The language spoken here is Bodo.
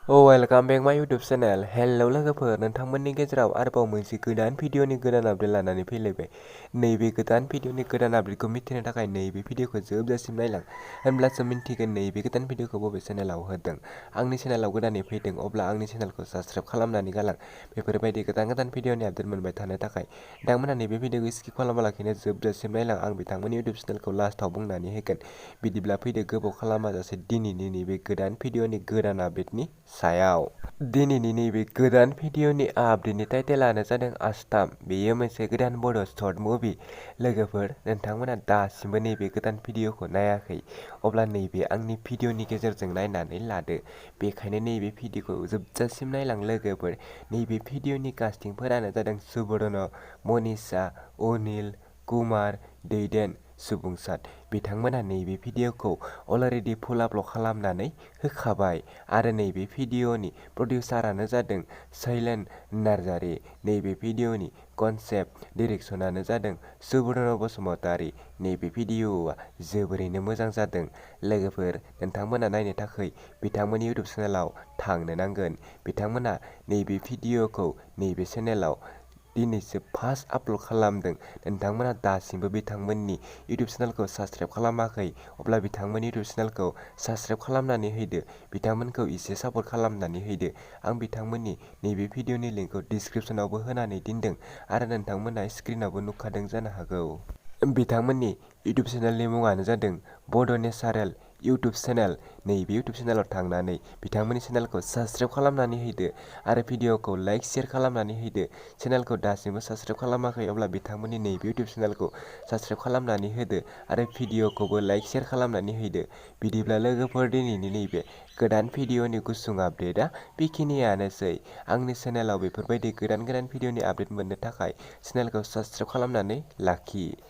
वेलकाम बेक माय इउटुब चेनेल। हेलौ लोगोफोर, नोंथांमोननि गेजेराव आरोबाव मोनसे गोदान भिडिअनि गोदान आपडेट लानानै फैलायबाय। नैबे गोदान भिडिअनि गोदान आपडेटखौ मिथिनो थाखाय नैबे भिडिअखौ जोबजासिम नायलां, होनब्लासो मिन्थिगोन नैबे गोदान भिडिअखौ बबे चेनेलाव होदों। आंनि चेनेलाव गोदानै फैदों, अब्ला आंनि चेनेलखौ साबस्क्राइब खालामनानै गालां बेफोरबायदि गोदान गोदान भिडिअनि आपडेट मोनबाय थानो थाखाय। नोंथांमोना नैबे भिडिअखौ स्किप खालामालाखैनो जोबजासिम नायलां, आं बिथांमोननि इउटुब चेनेलखौ लास्टआव बुंनानै होगोन। बिदिब्ला फैदो गोबाव खालामाजासे दिनैनि नैबे गोदान भिडिअनि गोदान आपडेटनि सायाव। दिनैनि नैबे गोदान भिडिअनि आपडेटनि टाइटेलानो जादों आस्टाम। बेयो मोनसे गोदान बड' शर्ट मुभि। लोगोफोर, नोंथांमोना दासिमबो नैबे गोदान भिडिअखौ नायाखै, अब्ला नैबे आंनि भिडिअनि गेजेरजों नायनानै लादो। बेखायनो नैबे भिडिअखौ जोबजासिम नायलां लोगोफोर। नैबे भिडिअनि कास्टिंफोरानो जादों सुबर्न, मनीषा, अनिल, कुमार, दैदेन, सुबुंसार। बिथांमोना नैबे भिडिअखौ अलरेडि फुल आपल'ड खालामनानै होखाबाय आरो नैबे भिडिअनि प्रडिउसारानो जादों शैलेन नार्जारी। नैबे भिडिअनि कनसेप्ट डिरेक्सनानो जादों सुबर्न बसुमतारी। नैबे भिडिअआ जोबोरैनो मोजां जादों। लोगोफोर, नोंथांमोना नायनो थाखाय बिथांमोननि इउटुब चेनेलाव थांनो नांगोन। बिथांमोना नैबे भिडिअखौ नैबे चेनेलाव दिनैसो फार्स्ट आपल'ड खालामदों। नोंथांमोना दासिमबो बिथांमोननि इउटुब चेनेलखौ साबस्क्राइब खालामाखै, अब्ला बिथांमोननि इउटुब चेनेलखौ साबस्क्राइब खालामनानै होदो। बिथांमोनखौ एसे सापर्ट खालामनानै होदो। आं बिथांमोननि नैबे भिडिअनि लिंकखौ डिसक्रिपसनावबो होनानै दोनदों आरो नोंथांमोना स्क्रिनावबो नुखादों जानो हागौ। बिथांमोननि इउटुब चेनेलनि मुङानो जादों बड' नेचारेल इउटुब चेनेल। नैबे इउटुब चेनेलाव थांनानै बिथांमोननि चेनेलखौ साबस्क्राइब खालामनानै होदो आरो भिडिअखौ लाइक शेयार खालामनानै होदो। चेनेलखौ दासिमबो साबस्क्राइब खालामाखै, अब्ला बिथांमोननि नैबे इउटुब चेनेलखौ साबस्क्राइब खालामनानै होदो आरो भिडिअखौबो लाइक शेयार खालामनानै होदो। बिदिब्ला लोगोफोर, दिनैनि नैबे गोदान भिडिअनि गुसुं आपडेटआ बेखिनियानोसै। आंनि चेनेलाव बेफोरबायदि गोदान गोदान भिडिअनि आपडेट मोननो थाखाय चेनेलखौ साबस्क्राइब खालामनानै लाखि।